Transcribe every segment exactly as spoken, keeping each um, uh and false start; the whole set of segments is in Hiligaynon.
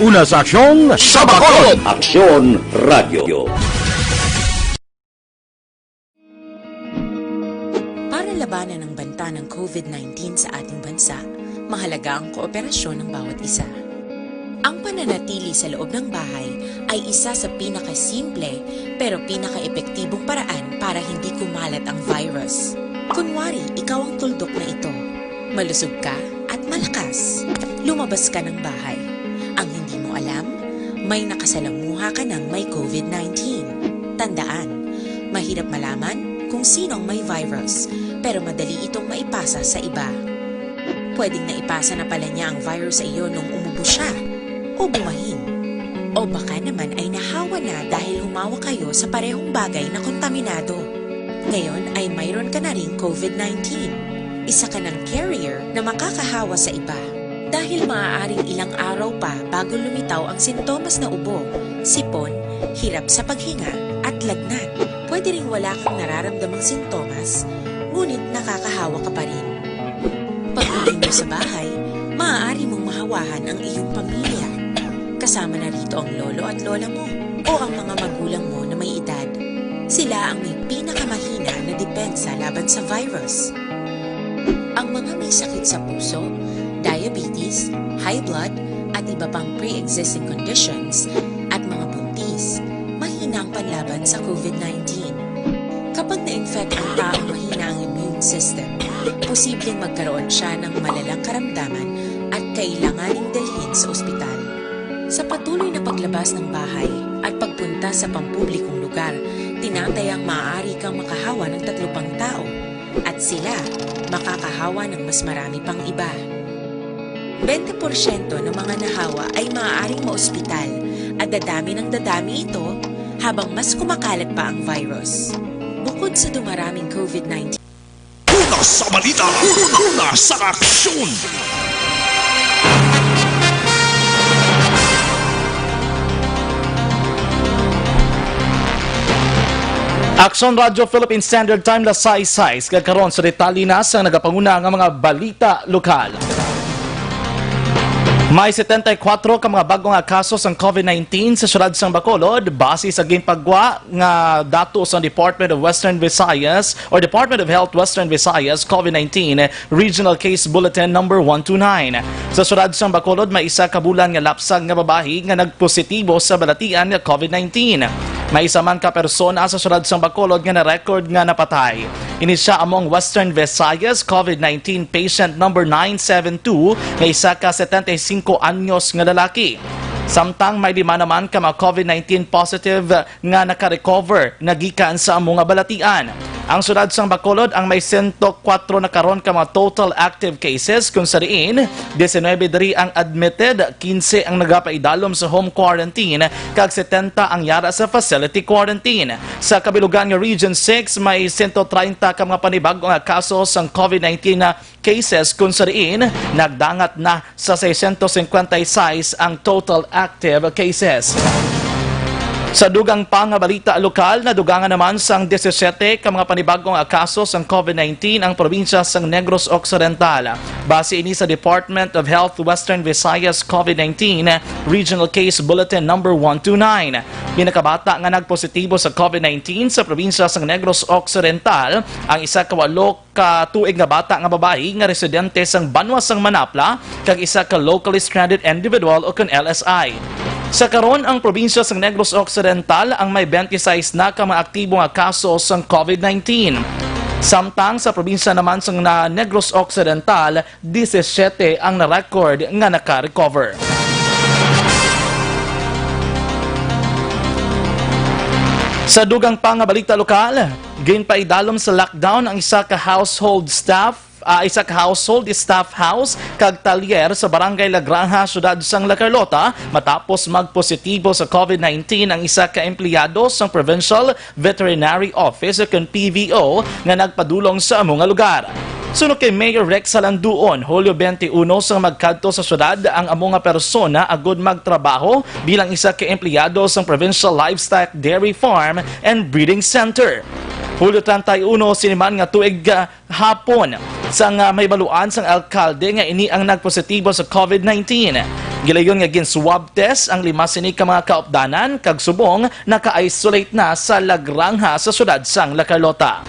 Una sa aksyon, sa Bacolod. Aksyon Radio. Para labanan ang banta ng COVID nineteen sa ating bansa, mahalaga ang kooperasyon ng bawat isa. Ang pananatili sa loob ng bahay ay isa sa pinakasimple pero pinakaepektibong paraan para hindi kumalat ang virus. Kunwari, ikaw ang tuldok na ito. Malusog ka at malakas. Lumabas ka ng bahay. Ang hindi mo alam, may nakasalamuha ka ng may COVID nineteen. Tandaan, mahirap malaman kung sino ang may virus, pero madali itong maipasa sa iba. Pwedeng naipasa na pala niya ang virus sa iyo nung umubo siya o bumahin. O baka naman ay nahawa na dahil humawa kayo sa parehong bagay na kontaminado. Ngayon ay mayroon ka na ring COVID nineteen. Isa ka ng carrier na makakahawa sa iba. Dahil maaaring ilang araw pa bago lumitaw ang sintomas na ubo, sipon, hirap sa paghinga, at lagnat. Pwede ring wala kang nararamdamang sintomas, ngunit nakakahawa ka pa rin. Pag-uwi mo sa bahay, maaari mong mahawahan ang iyong pamilya. Kasama na rito ang lolo at lola mo o ang mga magulang mo na may edad. Sila ang may pinakamahina na depensa laban sa virus. Ang mga may sakit sa puso, diabetes, high blood, at iba pang pre-existing conditions, at mga buntis, mahina ang panlaban sa COVID nineteen. Kapag na-infect ang taong mahina ang immune system, posibleng magkaroon siya ng malalang karamdaman at kailanganing dalhin sa ospital. Sa patuloy na paglabas ng bahay at pagpunta sa pampublikong lugar, tinatayang maaari kang makahawa ng tatlo pang tao at sila makakahawa ng mas marami pang iba. Bente porsyento ng mga nahawa ay maaaring maospital at dadami ng dadami ito habang mas kumakalat pa ang virus. Bukod sa dumaraming COVID nineteen, Una sa balita, una sa aksyon. Aksyon Radyo Philippine Standard Time, las sais sais, kag karon sa detalye na sang nagapanguna nga mga balita lokal. May setenta y kuwatro ka mga bag-o nga kaso sang COVID nineteen sa siyudad sang Bacolod, base sa ginpagwa nga datos sang Department of Western Visayas or Department of Health Western Visayas COVID nineteen Regional Case Bulletin Number one two nine. Sa siyudad sang Bacolod, may isa ka bulan nga lapsag nga babayi nga nagpositibo sa balatian nga COVID nineteen. May isa man ka persona sa siyudad sang Bacolod nga na-record nga napatay. Ini sia amo ang Western Visayas COVID nineteen patient number nine seven two nga isa ka setenta y cinco anyos nga lalaki. Samtang may lima naman ka mga COVID nineteen positive nga naka-recover na gikan sa amo nga balatian. Ang siyudad sang Bacolod ang may sento kuwatro na karon ka mga total active cases, kung sa diin diecinuebe diri ang admitted, quince ang nagapaidalom sa home quarantine, kag setenta ang yara sa facility quarantine. Sa kabilugan nga Region six, may sento treinta ka mga panibag-o nga kaso sang COVID nineteen na cases, kung sa diin nagdangat na sa seiscientos cincuenta y seis ang total active cases. Sa dugang pa nga balita lokal, nadugangan naman sang disisyete ka mga panibag-o nga kaso sang COVID nineteen ang probinsya sang Negros Occidental. Base ini sa Department of Health Western Visayas COVID nineteen Regional Case Bulletin Number one two nine. Pinakabata nga nagpositibo sa COVID nineteen sa probinsya sang Negros Occidental ang isa ka walo ka tuig nga bata nga babayi nga residente sang banwa sang Manapla kag isa ka locally stranded individual o kon L S I. Sa karon, ang probinsya sang Negros Occidental ang may twenty-six na ka mga aktibo nga kaso sang COVID nineteen. Samtang sa probinsya naman sang na Negros Occidental, disisyete ang na-record nga naka-recover. Sa dugang pa nga balita lokal, ginpaidalom sa lockdown ang isa ka household staff, ah, isa ka household staff house kag talyer sa Barangay La Granja, siyudad sang La Carlota, matapos magpositibo sa COVID nineteen ang isa ka empleyado sang Provincial Veterinary Office o kon P V O nga nagpadulong sa amo nga lugar. Suno kay Mayor Rex Salanduon, Hulyo twenty-one sang magkadto sa siyudad ang amo nga persona agud magtrabaho bilang isa ka empleyado sang Provincial Livestock Dairy Farm and Breeding Center. Hulyo treinta y uno sini man nga tuig, ah, hapon, sang, ah, mahibaluan sang alkalde nga ini ang nagpositibo sa COVID nineteen. Gilayon nga gin-swab test ang lima sini ka mga kaupdanan kag subong naka-isolate na sa La Granja sa siyudad sang La Carlota.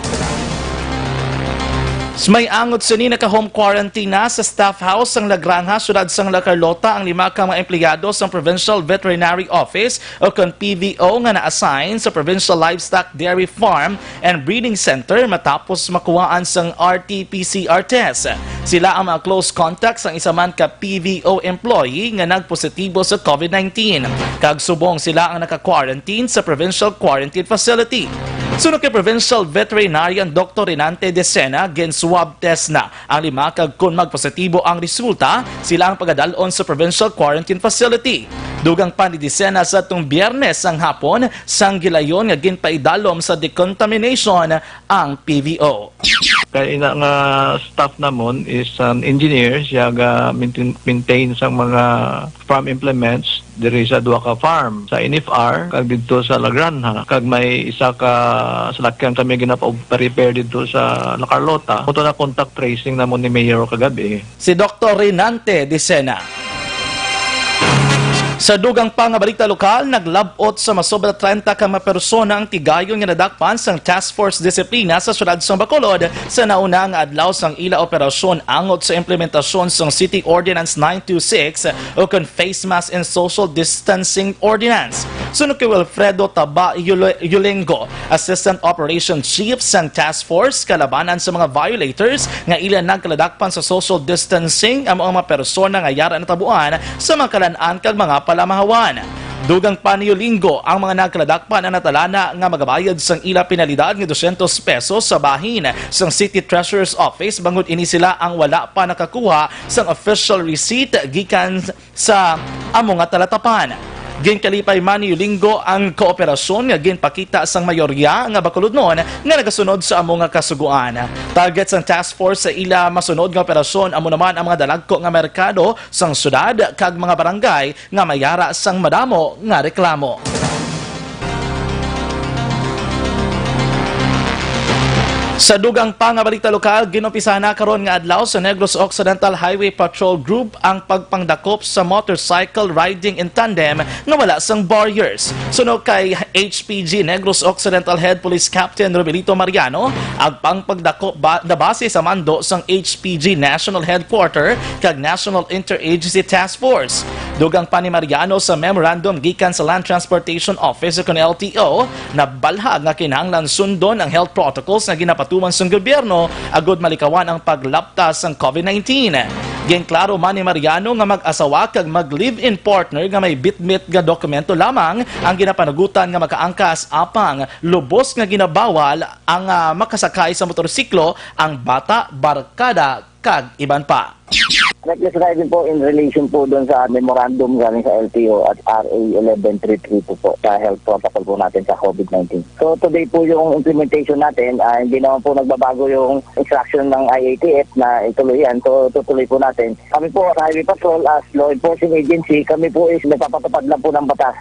May angot sini, naka-home quarantine na sa staff house sang La Granja, siyudad sang La Carlota, ang lima ka mga empleyado sang Provincial Veterinary Office o kon P V O nga na-assign sa Provincial Livestock Dairy Farm and Breeding Center matapos makuhaan sang R T P C R test. Sila ang mga close contacts sang isa man ka P V O employee nga nagpositibo sa COVID nineteen, kag subong sila ang naka-quarantine sa Provincial Quarantine Facility. Suno kay Provincial Veterinarian Doctor Renante Decena, gin-swab test na ang lima, kag kon magpositibo ang resulta, sila ang pagadal-on sa Provincial Quarantine Facility. Dugang pa ni Decena, sa atong Biyernes sang hapon, sang gilayon nga ginpaidalom sa decontamination ang P V O. Kay ina nga staff namon is an engineer, siya ga maintain, maintain sang mga farm implements diri sa duha ka farm, sa N F R kag didto sa La Granja, kag may isa ka salakyan kami ginapa-repair didto sa La Carlota. Amo to na contact tracing namon ni Mayor kagabi. Si Doktor Renante Dicena. Sa dugang pa nga balita lokal, naglab-ot sa masobra treinta ka mga persona ang tigayon nga nadakpan sang Task Force Disiplina sa siyudad sang Bacolod sa nauna nga adlaw sang ila operasyon angot sa implementasyon sang City Ordinance nine two six o kon Face Mask and Social Distancing Ordinance. Suno kay Wilfredo Taba Yule-, Yulengo, Assistant Operation Chief sang Task Force kalabanan sa mga violators nga ila nagkaladakpan sa social distancing, amo ang mga persona nga yara natabuan sa mga kalan-an kag mga palamahawan. Dugang pa ni Yulingo, ang mga nagkaladakpan ang natalana nga magabayad sang ila penalidad nga dosyentos pesos sa bahin sang City Treasurer's Office, bangod ini sila ang wala pa nakakuha sang official receipt gikan sa amo nga talatapan. Ginkalipay man ni Yulingo ang kooperasyon nga ginpakita sang mayorya nga Bacolodnon nga nagasunod sa amo nga kasugoan. Target sang task force sa ila masunod nga operasyon amo naman ang mga dalagko nga merkado sang syudad kag mga barangay nga mayara sang madamo nga reklamo. Sa dugang pa nga balita lokal, ginumpisahan na karon nga adlaw sa Negros Occidental Highway Patrol Group ang pagpangdakop sa motorcycle riding in tandem nga wala sang barriers. Suno kay H P G Negros Occidental Head Police Captain Robilito Mariano, ang pangpagdakop ba, nabase sa mando sang H P G National Headquarter kag National Interagency Task Force. Dugang pa ni Mariano, sa memorandum gikan sa Land Transportation Office o kon L T O, nabalhag nga kinahanglan sundon ang health protocols nga ginapatuman sang gobyerno agud malikawan ang paglapta sang COVID nineteen. Ginklaro man ni Mariano nga mag-asawa kag mag-live-in partner nga may bitbit nga dokumento lamang ang ginapanugotan nga makaangkas, apang lubos nga ginabawal ang, ah, makasakay sa motorsiklo, ang bata, barkada, kag iban pa. Reckless driving po in relation po doon sa memorandum galing sa L T O at R A eleven three three two po sa health protocol po natin sa COVID nineteen. So today po yung implementation natin, ah, hindi naman po nagbabago yung instruction ng I A T F na ituloy yan. So tutuloy po natin. Kami po sa Highway Patrol as law enforcing agency, kami po is nagpapatupad lang po ng batas.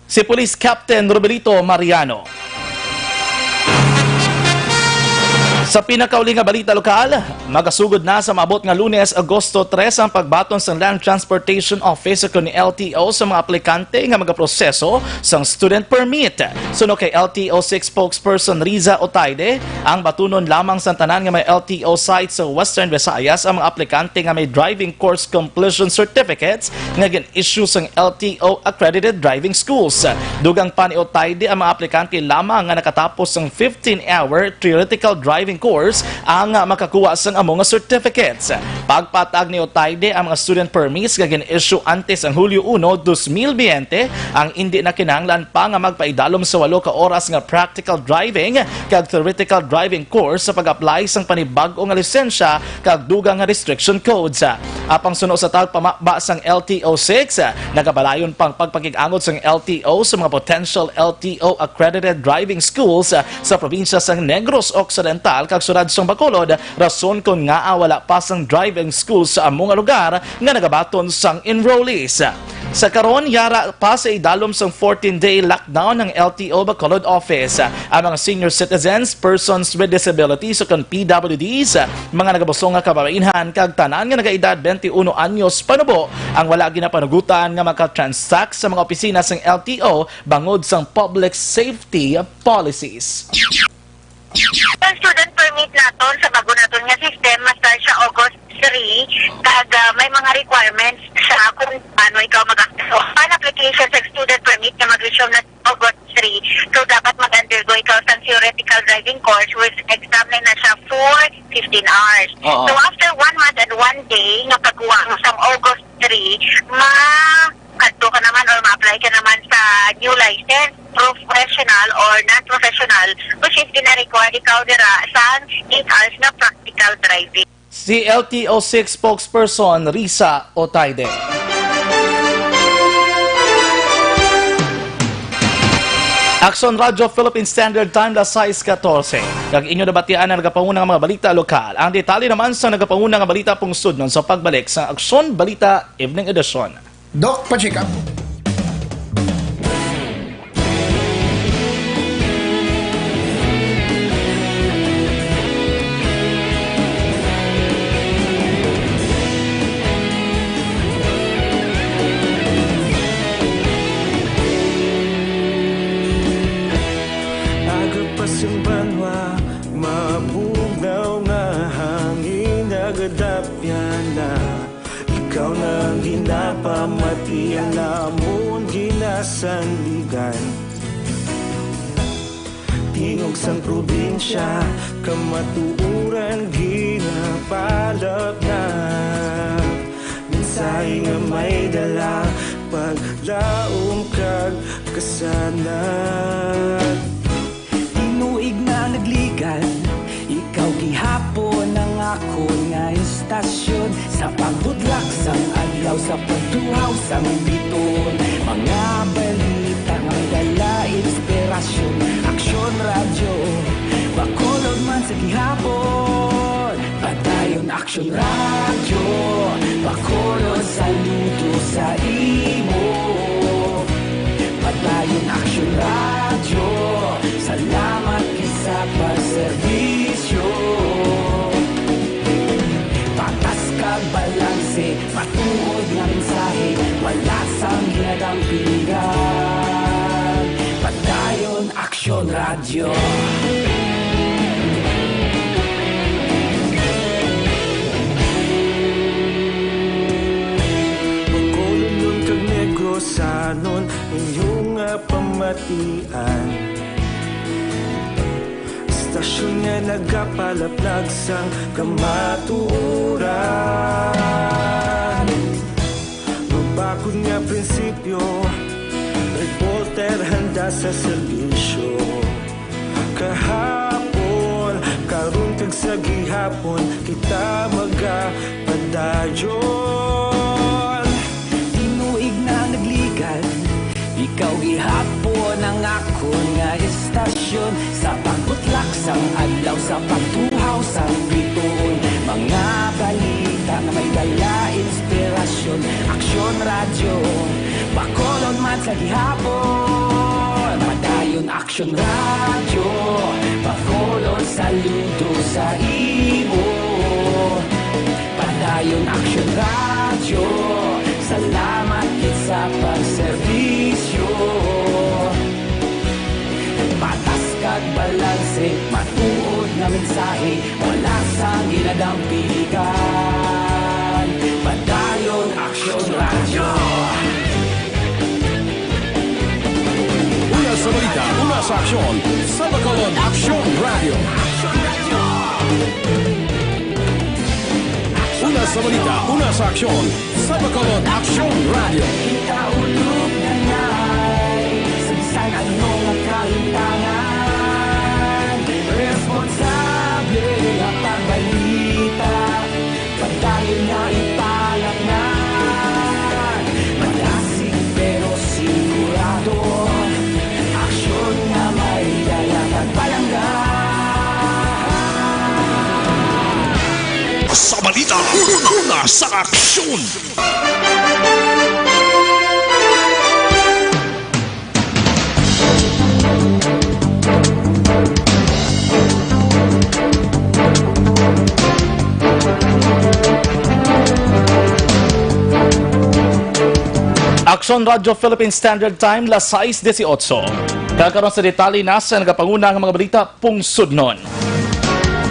Si Police Captain Robilito Mariano. Sa pinakauli nga balita lokal, magasugod na sa maabot nga Lunes, Agosto tres, ang pagbaton sang Land Transportation Office o kon L T O sa mga aplikante nga magaproseso sang student permit. Suno kay L T O six spokesperson Riza Otaide, ang batunon lamang sa tanan nga may L T O site sa Western Visayas ang mga aplikante nga may driving course completion certificates nga gin-issue sang L T O accredited driving schools. Dugang pa ni Otaide, ang mga aplikante lamang nga nakatapos sang fifteen-hour theoretical driving course ang makakuha sang amo nga certificates. Pagpatag ni Otaide, ang mga student permits nga gin-issue antes ang Hulyo uno, dos mil biyente, ang indi na kinahanglan pa nga magpaidalom sa walo ka oras nga practical driving kag theoretical driving course sa pag-apply sang panibag-o nga lisensya kag dugang nga restriction codes. Apang suno sa tagpamaba sang L T O six, nagapadayon pang pagpakig-angot sang L T O sa mga potential L T O accredited driving schools sa probinsya sang Negros Occidental kag siyudad sang Bacolod, rason kon ngaa wala pa sang driving school sa amo nga lugar nga nagabaton sang enrollees. Sa karon, yara pa sa idalom sang fourteen-day lockdown ang L T O Bacolod Office. Ang mga senior citizens, persons with disabilities, o kon P W Ds, mga nagabusong nga kababainhan, kag tanan nga nagaedad twenty-one anyos panubo ang wala ginapanugutan nga makatransact sa mga opisina sang L T O bangod sang public safety policies. Ang student permit naton sa bago naton nga system, ma-start siya August three, kag, ah, may mga requirements siya kung paano ikaw mag-access. Ang application sa student permit nga mag-resume na August three, so dapat mag-undergo ikaw sa theoretical driving course, which exam na na siya for fifteen hours. Oo. So after one month and one day nga pagkuha mo sa August three, ma-, kadto ka naman or ma-apply ka naman sa new license, professional or non-professional, which is gina-require ikaw dira sa eight hours na practical driving. Si L T O six spokesperson Risa Otaide. Aksyon Radyo Philippine Standard Time, las sais katorse. Kag inyo nabatian ang nagapanguna nga mga balita lokal. Ang detalye naman sa nagapanguna nga balita pungsod nun sa pagbalik sa Aksyon Balita Evening Edition. Doc, pa-check up. Aga pa sing banwa, mabugnaw nga hangin nagadapyan na. Ikaw na ang ginapamati, ang amon ginasandigan. Tingog sang probinsya, kamatuoran ginapalapnap. Mensahe nga may dala, paglaom kag kasanag. Tinuig na nagligan, ikaw gihapon ang akon nga istasyon. Sa pagbudlak sang adlaw, sa pagtuhaw sang bituon, mga balita nga may dala inspirasyon. Aksyon Radyo, Bacolod man sa gihapon. Padayon Aksyon Radyo, Bacolod, saludo sa imo. Padayon Aksyon Radyo, salamat gid sa pagserbisyo. Patas kag balanse, matuod nga mensahe, wala sang ginadampigan. Padayon Aksyon Radyo. Bacolodnon kag Negrosanon, inyo nga pamatian. Istasyon nga nagapalaplag sang kamatuoran. Mabakod nga prinsipyo, reporter handa sa serbisyo. Kahapon, karon kag sa gihapon, kita magapadayon. Tinuig na nagligan, ikaw gihapon ang akon nga istasyon. Sa pagbutlak sang adlaw, sa pagtuhaw sang bituon, mga balita nga may dala inspirasyon. Aksyon Radyo, Bacolod man sa gihapon. Padayon Aksyon Radyo, Bacolod, saludo sa imo. Padayon Aksyon Radyo, salamat gid sa pagserbisyo. Patas kag balanse, matuod nga mensahe, wala sang ginadampigan. Padayon Aksyon Radyo. Una sa balita, una sa aksyon, sa Bacolod Aksyon Radyo. Una sa balita, una sa aksyon, sa Bacolod Aksyon Radyo. Kita ulog na ngay, sa bisan ano nga kalimtangan, responsable nga pagbalita. Padayon nga ipalapngan, madasig pero sigurado, aksyon nga may dala kag palangga. Sa balita, una sa aksyon. Radyo Philippine Standard Time, las sais dieciocho. Kag karon sa detalye na sa nagapanguna nga mga balita, pungsodnon.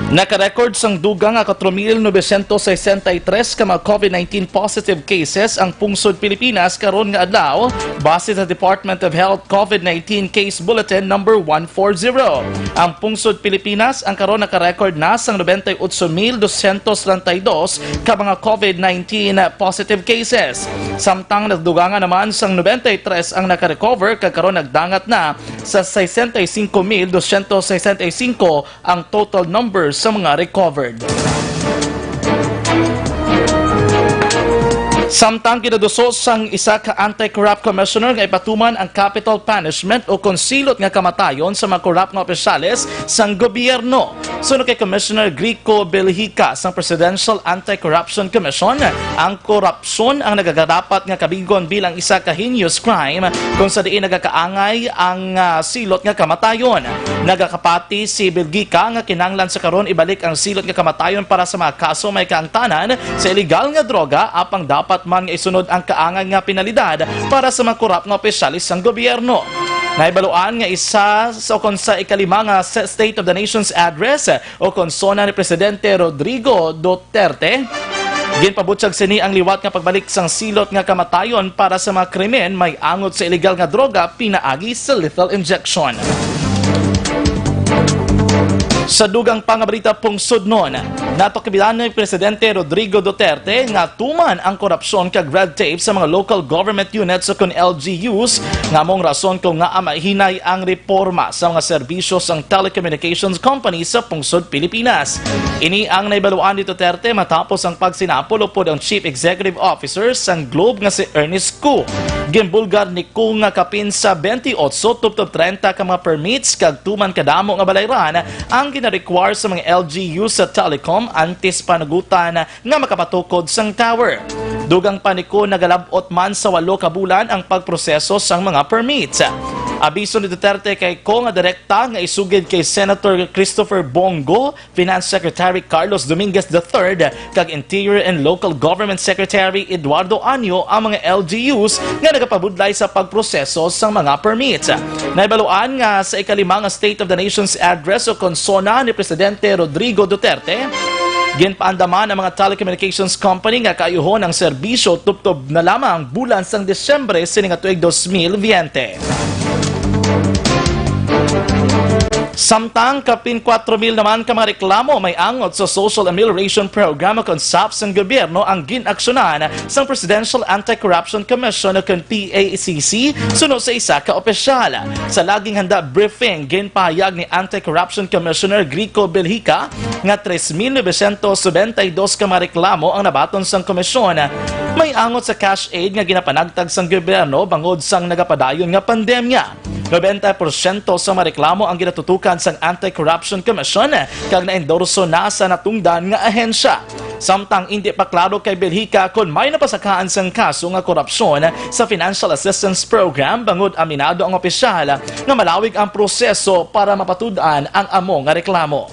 Nakarecord sang dugang nga cuatro mil novecientos sesenta y tres ka mga COVID nineteen positive cases ang pungsod Pilipinas karon nga adlaw, base sa Department of Health COVID nineteen Case Bulletin number one four zero. Ang pungsod Pilipinas ang karon nakarecord na sang noventa y ocho mil doscientos treinta y dos ka mga COVID nineteen positive cases. Samtang nagdugangan naman sang noventa y tres ang nakarecover, kag karon nagdangat na sa sesenta y cinco mil doscientos sesenta y cinco ang total number sa mga recovered. Samtang ginaduso sang isa ka anti-corrupt commissioner nga ipatuman ang capital punishment o kon silot nga kamatayon sa mga corrupt nga opisyales sang gobyerno. Suno kay Commissioner Grico Belhica sang Presidential Anti-Corruption Commission, ang korupsyon ang nagakadapat nga kabigon bilang isa ka heinous crime, kung sa diin nagakaangay ang, ah, silot nga kamatayon. Nagakapati si Belgica nga kinahanglan sa karon ibalik ang silot nga kamatayon para sa mga kaso may kaangtanan sa iligal nga droga, apang dapat man nga isunod ang kaangay nga penalidad para sa mga korap nga opisyales sang gobyerno. Nahibaluan nga isa sa, kon sa ikalima nga se-, State of the Nation's Address, o kon SONA ni Presidente Rodrigo Duterte, ginpabutyag sini ang liwat nga pagbalik sang silot nga kamatayon para sa mga krimen may angot sa iligal nga droga pinaagi sa lethal injection. Sa dugang pa nga balita, pungsodnon, natukilan ni Presidente Rodrigo Duterte nga tuman ang korupsyon kag red tape sa mga local government units o kon L G Us, nga amo ang rason kung ngaa mahinay ang reporma sa mga serbisyo sang telecommunications company sa pungsod Pilipinas. Ini ang nahibaluan ni Duterte matapos ang pagsinapol upod ang Chief Executive Officer sang Globe nga si Ernest Cu. Ginbulgar ni Cu nga kapin sa twenty-eight tubtob treinta ka mga permits kag tuman kadamo nga balayran ang gina-require sa mga L G U sa telecom antes panugutan nga makapatukod sang tower. Dugang pa ni Cu, nagalab-ot man sa walo ka bulan ang pagproseso sang mga permits. Abiso ni Duterte kay Cu nga direkta nga isugid kay Senator Christopher Bong Go, Finance Secretary Carlos Dominguez the third, kag Interior and Local Government Secretary Eduardo Año ang mga L G Us nga nagapabudlay sa pagproseso sang mga permits. Nahibaluan nga sa ikalima nga State of the Nation's Address o kon SONA ni Presidente Rodrigo Duterte, ginpaandaman ang mga telecommunications company nga kaayuhon ang serbisyo tubtob na lamang bulan sang Disyembre sini nga tuig dos mil veinte. Samtang kapin kuwatro mil naman ka mga reklamo may angot sa Social Amelioration Program o kon SAP sang gobyerno ang gin-aksyonan sang Presidential Anti-Corruption Commission o kon P A C C, suno sa isa ka opisyal. Sa laging handa briefing, ginpahayag ni Anti-Corruption Commissioner Grico Belhica nga tres mil novecientos noventa y dos ka mga reklamo ang nabaton sang komisyon may angot sa cash aid nga ginapanagtag sang gobyerno bangod sang nagapadayon nga pandemya. Nobenta porsyento sa mga reklamo ang ginatutukan sang Anti-Corruption Commission kag naendorso na sa natungdan nga ahensya. Samtang indi pa klaro kay Belhica kon may napasakahan sang kaso nga korupsyon sa Financial Assistance Program, bangod aminado ang opisyal nga malawig ang proseso para mapatud-an ang amo nga reklamo.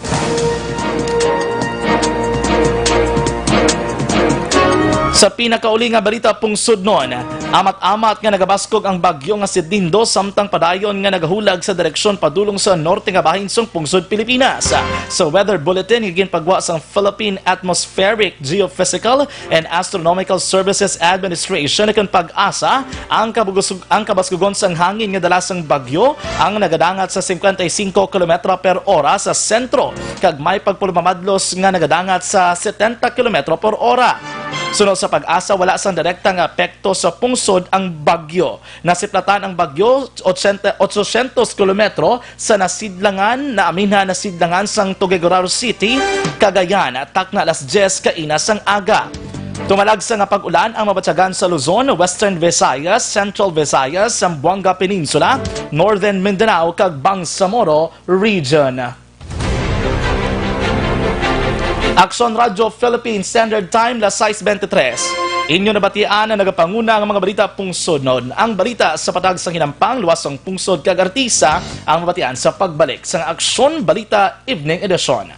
Sa pinakauli nga balita, pungsodnon, amat-amat nga nagabaskog ang bagyo nga si Dindo, samtang padayon nga nagahulag sa direksyon padulong sa norte nga bahin sang pungsod Pilipinas. Sa weather bulletin nga ginpagwa sang Philippine Atmospheric, Geophysical and Astronomical Services Administration, kon PAGASA, ang kabugusog-, ang kabaskugon sang hangin nga dala sang bagyo ang nagadangat sa cincuenta y cinco kilometro per ora sa sentro, kag may pagpulumamadlos nga nagadangat sa setenta kilometro per ora. Suno sa PAGASA, wala sang direkta nga epekto sa pungsod ang bagyo. Nasiplatan ang bagyo ochenta, ochocientos kilometro sa nasidlangan, naaminhan nasidlangan sang Tuguegarao City, Cagayan, takna alas diyes kaina sang aga. Tumalag sa nga pag-ulan ang mabatyagan sa Luzon, Western Visayas, Central Visayas, Zamboanga Peninsula, Northern Mindanao, kag Bangsamoro Region. Aksyon Radyo Philippine Standard Time, las sais bente tres. Inyo nabatian ang nagapanguna nga mga balita pungsodnon. Ang balita sa patag sang hinampang, luwas sang pungsod kag artista ang mabatian sa pagbalik sang Aksyon Balita Evening Edition.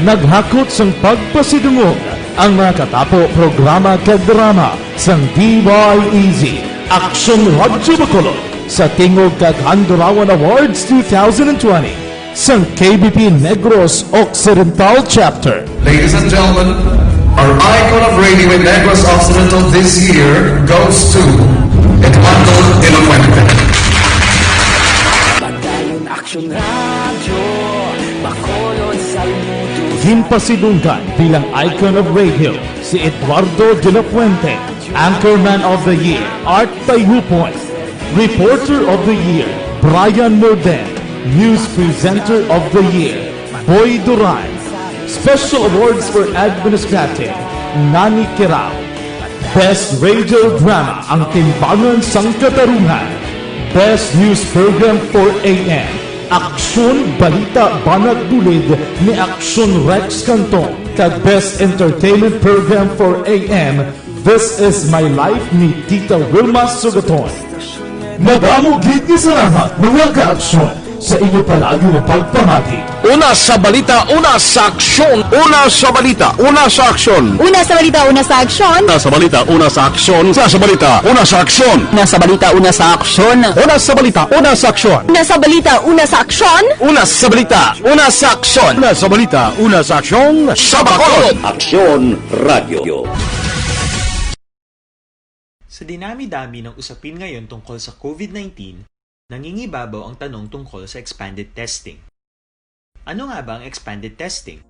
Naghakot sang pagpasidungog ang mga katapo, programa kag drama sang D Y E Z Aksyon Radyo Bacolod sa tingog kag Handurawan Awards two thousand twenty sang K B P Negros Occidental Chapter. Ladies and gentlemen, our icon of radio in Negros Occidental this year goes to Eduardo de la Fuente. Padayon Aksyon Radyo, Bacolod, saludo. Ginpasidunggan bilang icon of radio si Eduardo de la Fuente, Anchorman of the Year, Art Tayupoy, Reporter of the Year, Brian Morden, News Presenter of the Year, Boy Duran, Special Awards for Administrative, Nani Kirao, Best Radio Drama, Ang Timbangan sang Katarungan, Best News Program for A M, Aksyon Balita Banat Bulid ni Aksyon Rex Canton, kag Best Entertainment Program for A M, This Is My Life ni Tita Wilma Sugaton. Madamo gid nga salamat, mga kaaksyon, sa inyo palagi nga pagpamati. Una sa balita, una sa aksyon. Una sa balita, una sa aksyon. Una sa balita, una sa aksyon. Una sa balita, una sa aksyon. Una sa balita, una sa aksyon. Una sa balita, una sa aksyon. Una sa balita, una sa aksyon. Una sa balita, una sa aksyon. Una sa balita, una sa aksyon. Una sa balita, una sa aksyon. Sa Bacolod. Aksyon Radio. Sa dinami-dami ng usapin ngayon tungkol sa COVID nineteen, nangingibabaw ang tanong tungkol sa expanded testing. Ano nga ba ang expanded testing?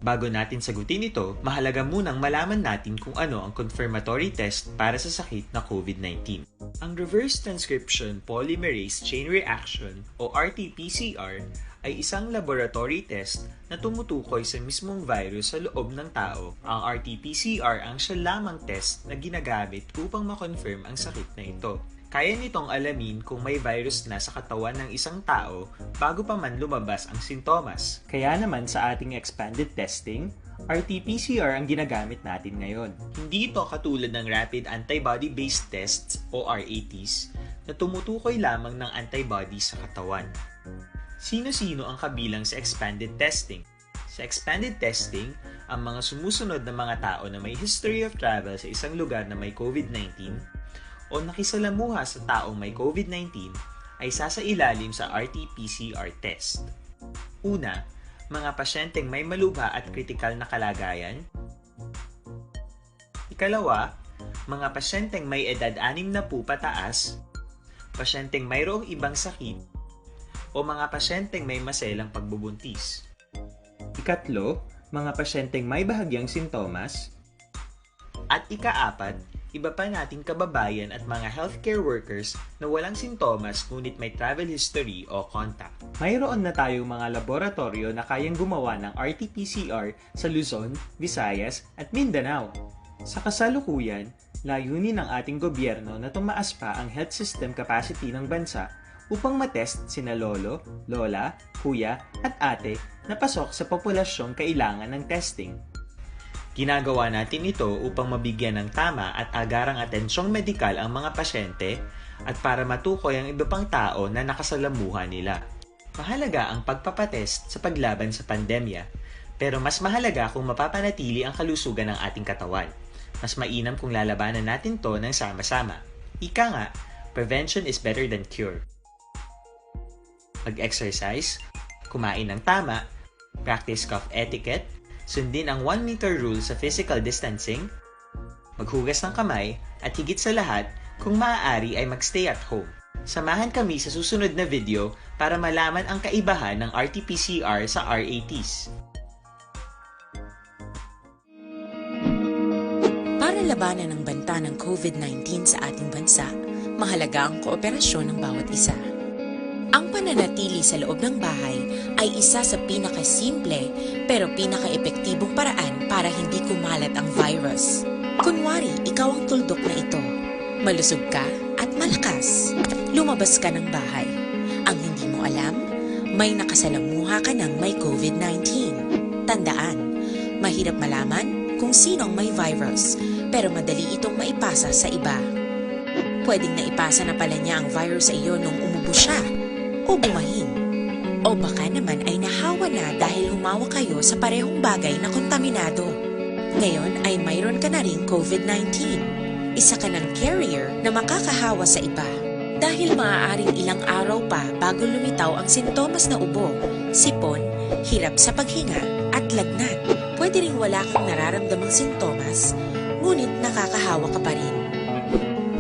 Bago natin sagutin ito, mahalaga munang malaman natin kung ano ang confirmatory test para sa sakit na COVID nineteen. Ang reverse transcription polymerase chain reaction o R T P C R ay isang laboratory test na tumutukoy sa mismong virus sa loob ng tao. Ang R T P C R ang siya lamang test na ginagamit upang ma-confirm ang sakit na ito. Kaya nitong alamin kung may virus na sa katawan ng isang tao bago pa man lumabas ang sintomas. Kaya naman sa ating expanded testing, R T P C R ang ginagamit natin ngayon. Hindi ito katulad ng rapid antibody-based tests o R A Ts na tumutukoy lamang ng antibody sa katawan. Sino-sino ang kabilang sa expanded testing? Sa expanded testing, ang mga sumusunod na mga tao na may history of travel sa isang lugar na may COVID nineteen o nakisalamuha sa taong may COVID nineteen ay sasailalim sa R T P C R test. Una, mga pasyenteng may malubha at kritikal na kalagayan. Ikalawa, mga pasyenteng may edad anim na po pataas, pasyenteng mayroong ibang sakit, o mga pasyenteng may maselang pagbubuntis. Ikatlo, mga pasyenteng may bahagyang sintomas. At ikaapat, iba pa nating kababayan at mga healthcare workers na walang sintomas ngunit may travel history o contact. Mayroon na tayong mga laboratoryo na kayang gumawa ng R T P C R sa Luzon, Visayas, at Mindanao. Sa kasalukuyan, layunin ng ating gobyerno na tumaas pa ang health system capacity ng bansa upang matest sina lolo, lola, kuya, at ate na pasok sa populasyong kailangan ng testing. Ginagawa natin ito upang mabigyan ng tama at agarang atensyong medikal ang mga pasyente at para matukoy ang iba pang tao na nakasalamuha nila. Mahalaga ang pagpapatest sa paglaban sa pandemya, pero mas mahalaga kung mapapanatili ang kalusugan ng ating katawan. Mas mainam kung lalabanan natin 'to ng sama-sama. Ika nga, prevention is better than cure. Mag-exercise, kumain ng tama, practice cough etiquette, sundin ang one meter rule sa physical distancing, maghugas ng kamay, at higit sa lahat, kung maaari ay mag-stay at home. Samahan kami sa susunod na video para malaman ang kaibahan ng R T P C R sa R A Ts. Para labanan ang banta ng COVID nineteen sa ating bansa, mahalaga ang kooperasyon ng bawat isa. Ang pananatili sa loob ng bahay ay isa sa pinakasimple pero pinakaepektibong paraan para hindi kumalat ang virus. Kunwari, ikaw ang tuldok na ito. Malusog ka at malakas. Lumabas ka ng bahay. Ang hindi mo alam, may nakasalamuha ka ng may COVID nineteen. Tandaan, mahirap malaman kung sino ang may virus, pero madali itong maipasa sa iba. Pwedeng naipasa na pala niya ang virus sa iyo nung umubo siya o bumahin. O baka naman ay nahawa na dahil humawak kayo sa parehong bagay na kontaminado. Ngayon ay mayroon ka na ring covid nineteen. Isa ka ng carrier na makakahawa sa iba. Dahil maaaring ilang araw pa bago lumitaw ang sintomas na ubo, sipon, hirap sa paghinga, at lagnat. Pwede ring wala kang nararamdamang sintomas, ngunit nakakahawa ka pa rin.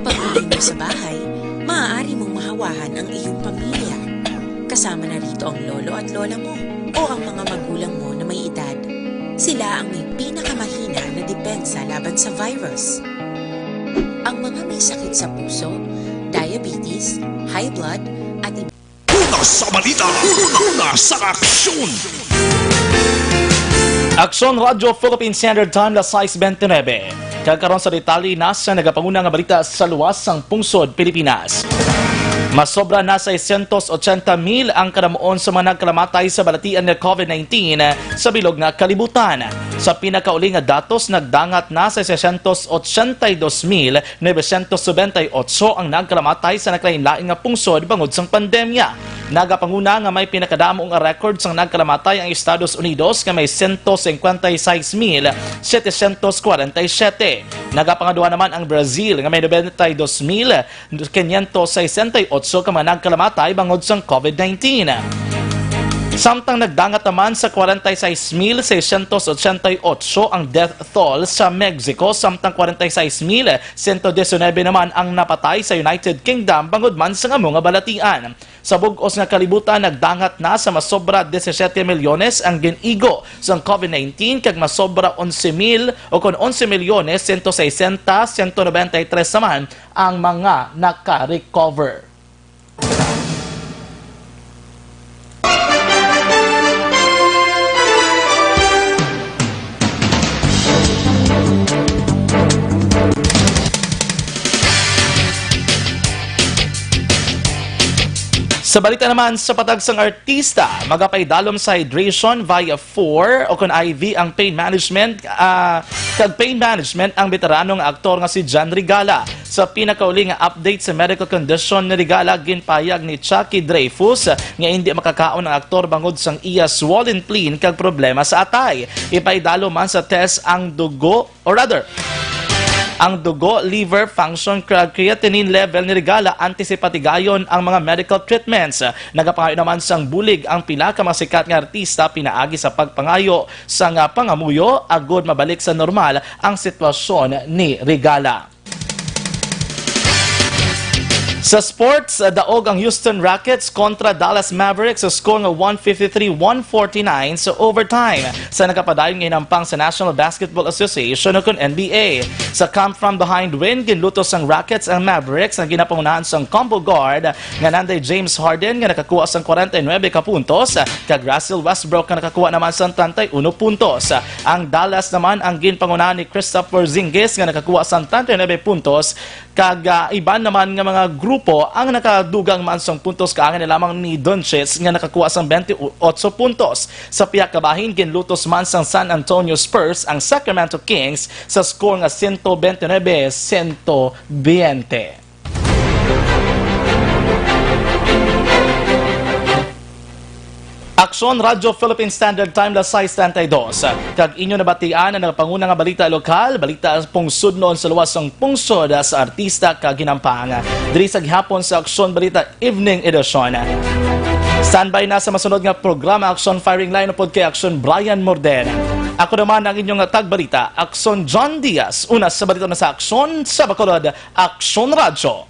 Pag-uwi mo sa bahay, maaari mong mahawahan ang iyong pamilya. Kasama na rito ang lolo at lola mo o ang mga magulang mo na may edad. Sila ang may pinakamahina na depensa laban sa virus. Ang mga may sakit sa puso, diabetes, high blood, at iba. Una sa balita, una sa aksyon. Aksyon Radyo Philippine Standard Time, las sais bente nuebe. Kag karon sa detalye na sa nagapanguna nga balita sa luwas sang pungsod Pilipinas. Masobra na seiscientos ochenta mil ang kadamuon sa mga nagkalamatay sa balatian nga covid nineteen sa bilog nga kalibutan. Sa pinakauli nga datos, nagdangat na sa seiscientos ochenta y dos mil novecientos noventa y ocho ang nagkalamatay sa nagkalain-lain nga pungsod bangod sang pandemya. Nagapanguna nga may pinakadamo nga record sang nagkalamatay ang Estados Unidos, nga may sento singkwenta y sais mil setecientos kwarenta y siyete. Nagapangaduha naman ang Brazil, nga may nobenta y dos mil quinientos sesenta y ocho ka mga nagkalamatay bangod sang covid nineteen. Samtang nagdangat naman sa kwarenta y sais mil seiscientos ochenta y ocho ang death toll sa Mexico, samtang kwarenta y sais mil sento diecinuebe naman ang napatay sa United Kingdom bangod man sang amo nga balatian. Sa bug-os nga kalibutan, nagdangat na sa masobra disisiete milyones ang gin-igo sang covid nineteen, kag masobra onse mil, o kon onse milyones sento sesenta, sento nobenta y tres naman ang mga naka-recover. Sa balita naman, sa patag sang artista, magapaidalom sa hydration via four o kon I V ang pain management, ah, kag pain management ang beterano nga aktor nga si John Regala. Sa pinakauli nga update sa medical condition ni Regala, ginpahayag ni Chucky Dreyfus nga indi makakaon ang aktor bangod sang iya swollen spleen kag problema sa atay. Ipaidalom man sa test ang dugo, or rather, ang dugo, liver function, kag creatinine level ni Regala antes ipatigayon ang mga medical treatments. Nagapangayo naman sang bulig ang pila ka mga sikat nga artista pinaagi sa pagpangayo sang pangamuyo agud mabalik sa normal ang sitwasyon ni Regala. Sa sports, daog ang Houston Rockets kontra Dallas Mavericks sa score nga one fifty-three one forty-nine sa overtime sa nagapadayon nga hinampang sa National Basketball Association o kon N B A. Sa come from behind win, ginlutos sang Rockets ang Mavericks nga ginapangunahan sang combo guard nga nanday James Harden nga nakakuha sang kwarenta y nuebe ka puntos, kag Russell Westbrook nga nakakuha naman sang treinta y uno puntos. Ang Dallas naman ang ginpangunahan ni Kristaps Porzingis nga nakakuha sang treinta y nuebe puntos, kag, ah, iban naman nga mga grupo ang nakadugang man sang puntos, kaangay na lamang ni Doncic nga nakakuha sang bente otso puntos. Sa pihak kabahin, ginlutos man sang San Antonio Spurs ang Sacramento Kings sa score nga sento bente nuebe sento bente. Aksyon Radyo Philippine Standard Time, las sais treinta y dos. Kag inyo nabatian ang nagapanguna nga balita lokal, balita pungsodnon sa luwas sang pungsod sa artista kag hinampang. Diri sa gihapon sa Aksyon Balita Evening Edition. Standby na sa masunod nga programa, Aksyon Firing Line, upod kay Aksyon Brian Morden. Ako naman ang inyong tagbalita, Aksyon John Diaz. Una sa balita na sa Aksyon sa Bacolod, Aksyon Radyo.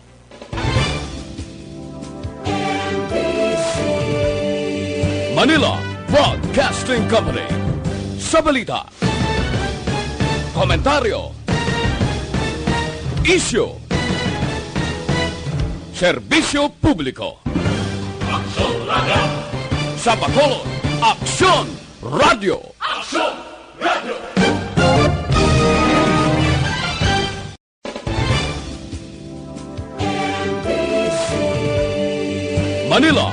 Manila Broadcasting Company. Sa balita, komentaryo, isyu, serbisyo publiko. Aksyon Radyo. Sa Bacolod, Aksyon Radyo. Aksyon Radyo. Manila